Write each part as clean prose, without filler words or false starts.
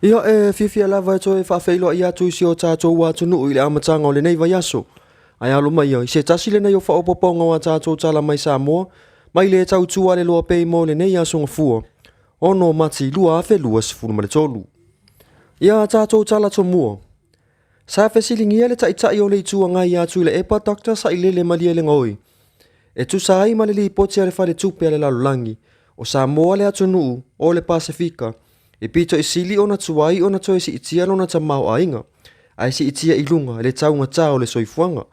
Ia, e fiafia lava e toe faafeiloai atu i si o tatou atunuu i le amataga o lenei vaiaso. Ae alo mai i se tasi lenei o faaopoopoga o a tatou tala mai Samoa, mai le tautua a le Loa Pay mo lenei aso Gafua, 6 Mati 2023. Ia a tatou tala tomua. Sa fesiligia le Taitai o le Itu Agai ia Tuilaepa Dr Sailele Malielegaoi e tusa ai ma le lipoti a le Faletupe a le Lalolagi o Samoa le atunuu o le Pasefika e pito i sili ona tuai ona toe siitia lona tamaoaiga ae siitia i luga le taugata o le soifuaga.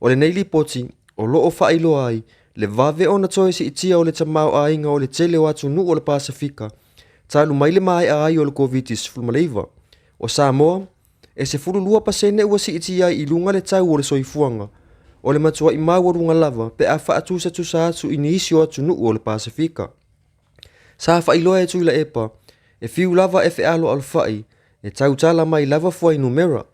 O lenei lipoti o lo o faailoa ai le vave ona toe siitia o le tamaoaiga o le tele o atunuu o le Pasefika talu mai le maea ai o le Koviti-19. O Samoa, e 12% ua siitia ai i luga le tau o le soifuaga, o le matua'i maualuga lava pe a faatusatusa atu i nisi o atunuu o le Pasefika. Sa faailoa e Tuilaepa, e fiu lava e fealoalofa'i, e tautala mai lava fuainumera.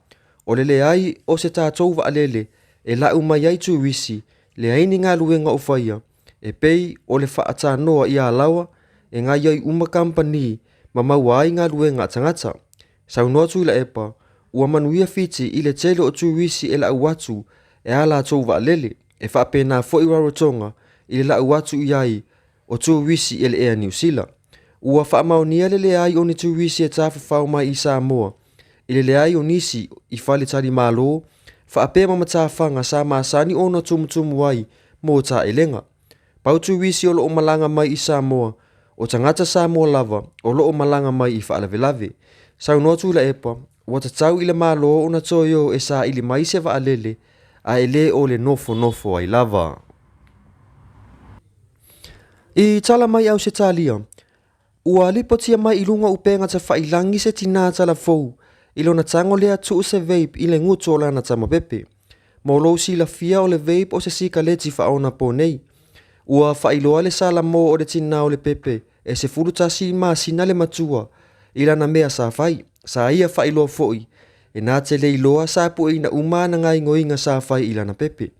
O le leai o se tatou vaalele e la'u mai ai turisi, leai ni galuega o faia, e pei o le faatanoa i Alaoa e gaoioi uma kamupani ma maua ai galuega a tagata. Saunoa Tuilaepa, ua manuia Fiti i le tele o turisi e lau atu e a latou vaalele, e faapena foi Rarotonga i le lau atu i ai o turisi e le Ea Niu Sila. Ua faamaonia le leai o ni turisi e tafafao mai i Samoa i le leai o nisi i faletalimalo faapea ma matafaga sa masani ona tumutumu ai mo taelega. Pau turisi o lo o malaga mai i Samoa, o tagata Samoa lava o lo o malaga mai i faalavelave. Saunoa Tuilaepa, ua tatau i le Malo ona toe o e saili mai se vaalele ae le o le nofonofo ai lava. I tala mai Ausetalia, ua lipotia mai i luga o upega tafailagi se tinā talafou i lona tago lea tuu se vape i le gutu o lana tamapepe. Mo lou silafia o le vape o se sikaleti faaonaponei. Ua faailoa le salamo o le tinā o le pepe e 11 masina le matua i lana mea sa fai. Sa ia faailoa foi e na te le iloa sa pueina uma ana gaoioiga sa fai i lana pepe.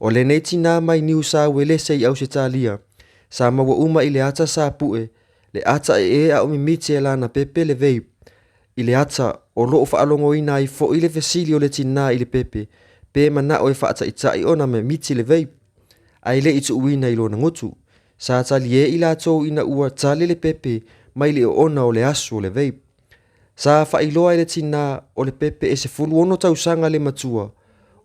O lenei tinā mai Niu Sauelese i Ausetalia, sa maua uma i le ata sa pue, le ata ee a o mimiti e lana pepe le vape. I le ata o lo o faalogoina ai foi le fesili o le tinā i le pepe, pe mana'o e faataita'i ona mimiti le vape, ae le i tuuina i lona gutu. Sa talie i latou ina ua tali le pepe mai le oona o le asu o le vape. Sa faailoa e le tinā o le pepe e 16 tausaga le matua,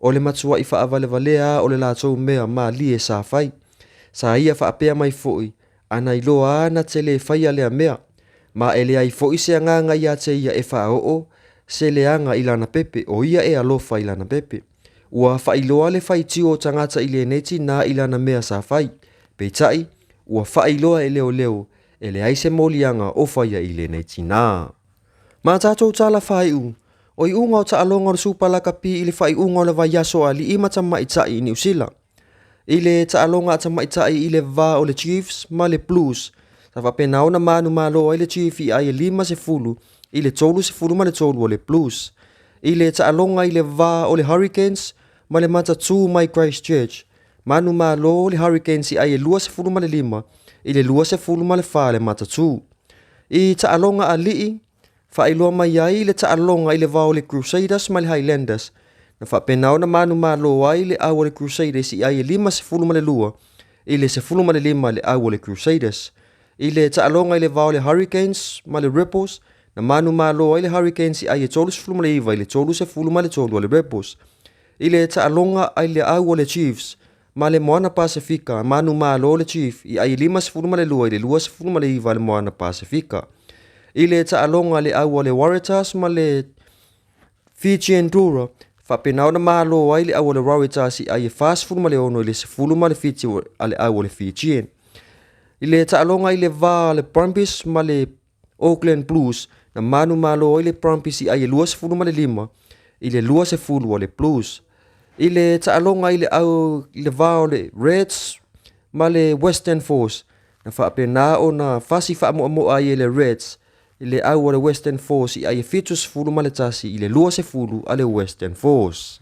o le matua'i faavalevalea o le latou mea malie sa fai. Sa ia faapea mai foi, ana iloa na te le faia lea mea, ma e leai foi se agaga ia te ia e faaoo se leaga i lana pepe, o ia e alofa i lana pepe. Ua faailoa le faitio o tagata i lenei tinā i lana mea sa fai. Peitai, ua faailoa e leoleo e leai se moliaga o faia i lenei tinā. Ma tatou tala faaiu, o iuga o taaloga o le Supa Lakapi i le faaiuga o le vaiaso a alii ma tamaitai i Niu Sila. I le taaloga a tamaitai i le va o le Chiefs ma le Blues, sa faapena ona manumalo ai le Chief i ai e 50 i le 33 o le Blues. I le taaloga i le va o le Hurricanes ma le Matatū mai Christchurch, manumalo le Hurricanes i ai e 25 i le 24 le Matatū. I taaloga alii, faailoa mai ai le taaloga i le va o le Crusaders ma le Highlanders, na faapena ona manumalo ai le au a le Crusaders i ai e 52 i le 15 le au a le Crusaders. I le taaloga i le va o le Hurricanes ma le Rebels, na manumalo ai le Hurricanes i ai e 39 i le 33 a le Rebels. I le taaloga ai le au o le Chiefs ma le Moana Pasefika, manumalo le Chief i ai e 52 i le 29 a le Moana Pasefika. I le taaloga le au a le Waratahs ma le Fijian Drua, faapena ona malo ai le au a le Waratahs i ai e 46 i le 17 a le au a le Fijian. I le taaloga i le va a le Brumbies ma le Auckland Blues, na manumalo ai le Brumbies i ai e 25 i le 20 a le Blues. I le taaloga i le au i le va o le Reds ma le Western Force, na faapena ona fasi faamoamoa ai e le Reds i le au a le Western Force i ai e 71 i le 20 a le Western Force.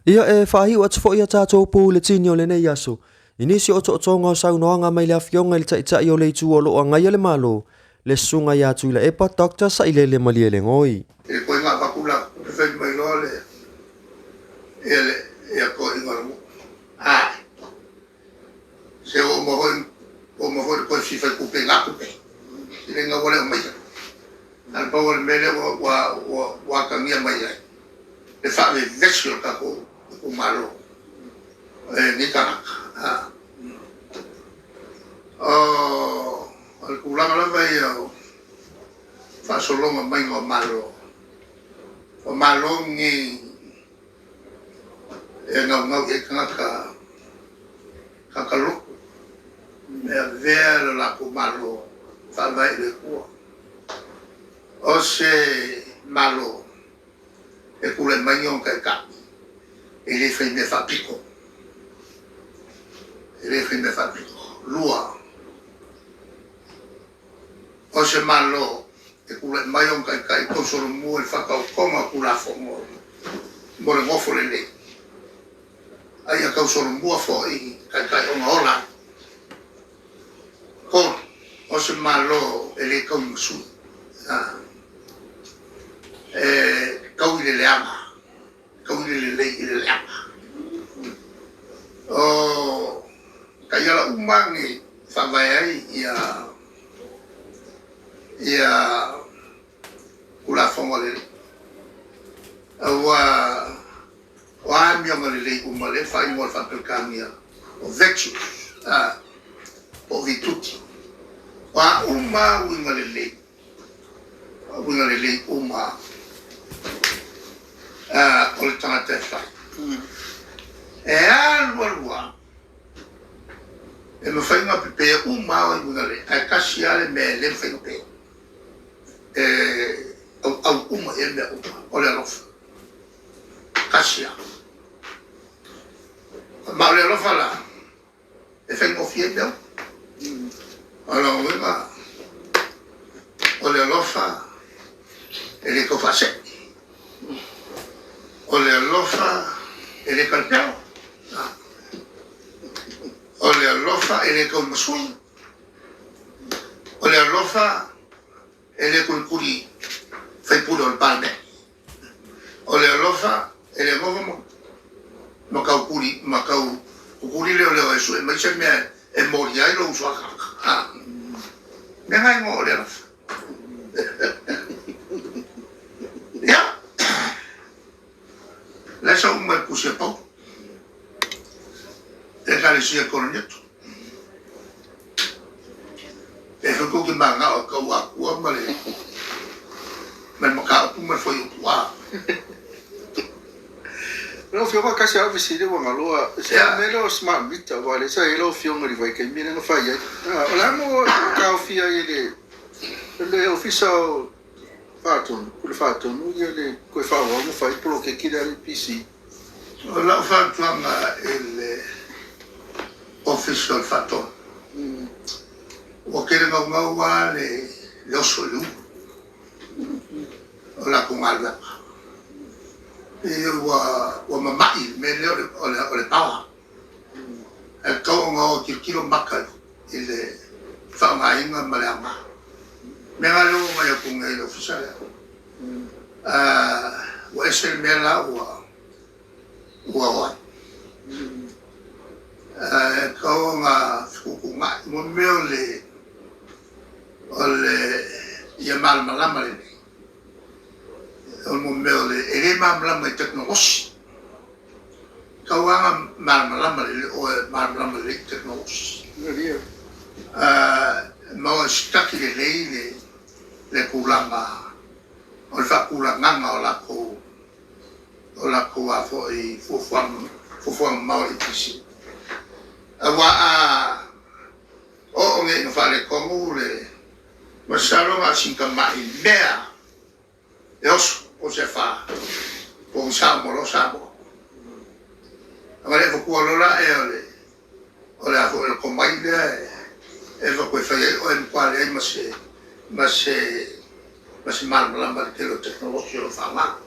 Ia e faaiu atu foi a tatou puletini o lenei aso i nisi o otootoga o saunoaga mai le Afioga i le Taitai o le Itu o lo o agaia le Malo, Le Susuga ia Tuilaepa Doctor Sailele Malielegaoi. I le koiga avatu la tupe fai mai loa le ia le ia toeaiina o le nuu. Ae se ua uma foi ua uma foi le toe fia fai tupe i na tupe. Se le ina ua le aumaia. A na pau o le mea lea ua ua ua ua atagia mai ai le faavevesi o le tatou itumalo e nei tagata. A o le tulaga lava ia o faasologa maiga o Malo, o Malo nei e naunau i ai tagata, tagata lotu e avea le latou Malo e faavae i le Atua. O se Malo e tulai mai ni ona taitai e le fai mea faapito, e le fai mea faapito. Lua, o se Malo e tulai mai ona taitai e tausolomua i le faataotoga o Tulafono mo le nofo lelei, a ia tausolomua foi i taitai ona ola ai. Tolu, o se Malo e le tauimasui, e tau i le leaga, tau i le lelei i le leaga. O taiala uma lava nei e faavae ai ia Tulafono a le alii, aua o a amioga lelei uma lea e faaigoa i le faa-Peretania o virtues po o vituti. O a uma lava uiga lelei, uiga lelei uma o le tagata e fai, e alu alu lava, e mafai ona pepea uma lava uiga lelei, ae tasi lava le mea e le mafai ona pe, e auau uma i ai mea uma, o le alofa. Tasi lava. Ma o le alofa la, e faigofie ai mea uma. O lona uiga, o le alofa e le tau faasee. O le alofa e le talepeo. O le alofa e le tauimasui. O le alofa e le kulikuli faipule o le Palemene. O le alofa e le nofo ma taukuli ma tau kukuli leoleo e sue mai se mea e molia ai lou uso a tagata. Mea na e igoa o le alofa. Ia, la e sau uma i le tusi a Paulo, le Ekalesia Korinito. E foi tou te mananao e tau Atua ma le mataupu ma le fuaiupu A. Lau Afioga tasi lava fesili ua galo a, se a mea lea o smart meter aua o lea sa i ai lau Afioga i le vaitaimi lea na fai ai. O le a mo taofia ai e le Ofisa o Faatonu, Pule Faatonu ia le toe faaauau ona fai poloketi lea a le EPC? O lau fautuaga i le Ofisa o le Faatonu, ua tele naunau lava le oso i le ulu o latou galuega. E ua mamai le mea lea o le power. Ae tatau ona o e tilotilo maka i le faaaogaina ma le aoga. O le mea la lea ua omai atu nei i le Ofisa lea, ua ese le mea la ua o ai. E tatau ona fetuutuunai. Mo le mea o le ia malamalama lelei. O le mea o le e le malamalama i tekonolosi. Tau lava ona malamalama lelei oe, malamalama lelei i tekonolosi. Ma o e sitaki lelei le tulaga o le faatulagaga o latou a foi fuafuaga mamao a le EPC. Aua a oo nei ina faaletonu le masalo na o sina tamai mea e oso po o se afa pogisa uma loa Samoa. Ona le avatua loa la ea o le a foi o le tomai lea e avatu e fai ai oe, e matua leai ma se malamalama i le tele o tekonolosi o lo o faaaoga.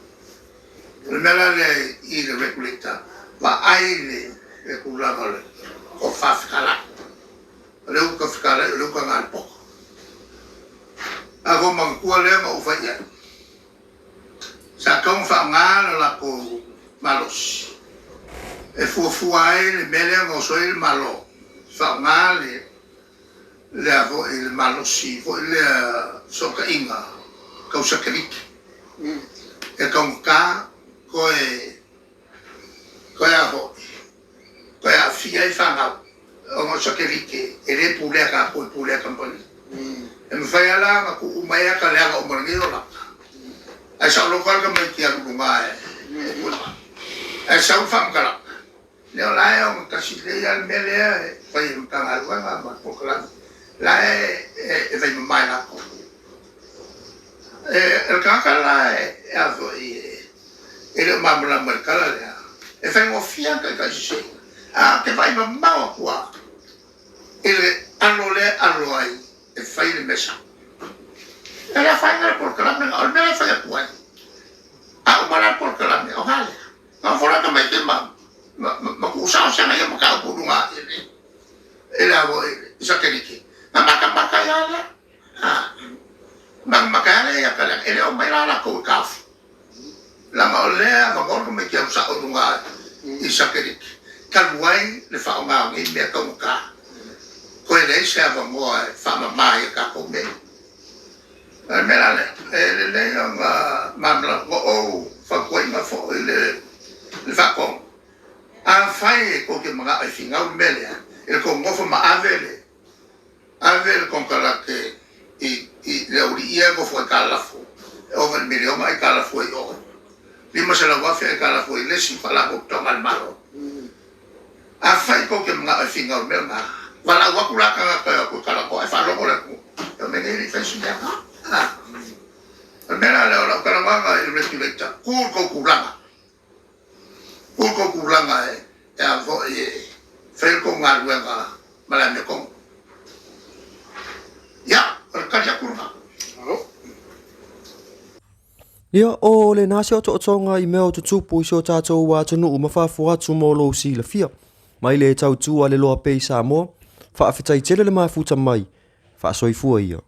O le mea la lea i le regulator, vaai le tulaga o le tofa fetalai. O le uta fetalai o le uta lena a le poto. A ua manatua lea na ou fai i ai, sa tatau ona faaaoga le latou malosi e fuafua ai le mea lea na oso ai le Malo, faaaoga le lea foi le malosi foi lea fesootaiga tau satelite e taugata toe toe a foi toe aafia ai fanau ona o satelite e le pulea e tatou e pulea e kamupani. E mafai lava la ona tuu uma ai ata leaga uma o lenei olaga ae saoloto lava le tamaiti e alu i luga e pue mai ae sau le faamatalaga lea o la e ogatasi lelei lava le mea lea e fai e le Matagaluega ma le polokalame la e fai mama e latou. O le tagata la e a foi e le o malamalama i le tala lea, e faigofie lava ona taitai sese. Ae ou te vaai mamao atu lava i le alo lea e alo ai e fai le mea sao. E le afaina le polokalame lena, o le mea la e fai atu ai, a uma la le polokalame, ona a lea, na nofo loa tamaiti ma ma tuusao se aga ia mataupu i luga i le i le a foi i satelite, na matamata ai lava lea. Matamata ai lava lea ia te E le o mai la latou i taofi. Leaga o lea e avanoa le tamaiti e alu sao i luga i satelite, talu ai le faaaoga o nei mea taugata, toe leai se avanoa e faamama ai e tatou mea ia. O le mea la lea, e lelei ona malamalama. Ua ou fautuaina foi le Faatonu, afai e tou te manao e finau le mea lea, i le tou nofo ma ave le Ave le konekarate i le aualii ia e nofo aitalafu, e ova i le miliona aitalafu ai i o, $500,000 aitalafu ai i le isi faalapotopotoga a le Malo. Afai tou te manao e finau i le mea lena, valaau atu la tagata e o atu e talanoa ae faalogo le atunuu, e omai nei e le i faia se mea. O le mea la lea o lau talanoaga i le Regulator, tu i le tou tulaga. Ua tou tulaga e a foi e fai le tou galuega ma le amiotonu. Ia, o le tali atu lena. Ia, o lena se otootoga i mea o tutupu i si o tatou atunuu ma fafo atu mo lou silafia. Mai le tautua a le Loa Pay Samoa, faafetai tele le mafuta mai, faasoifua ia.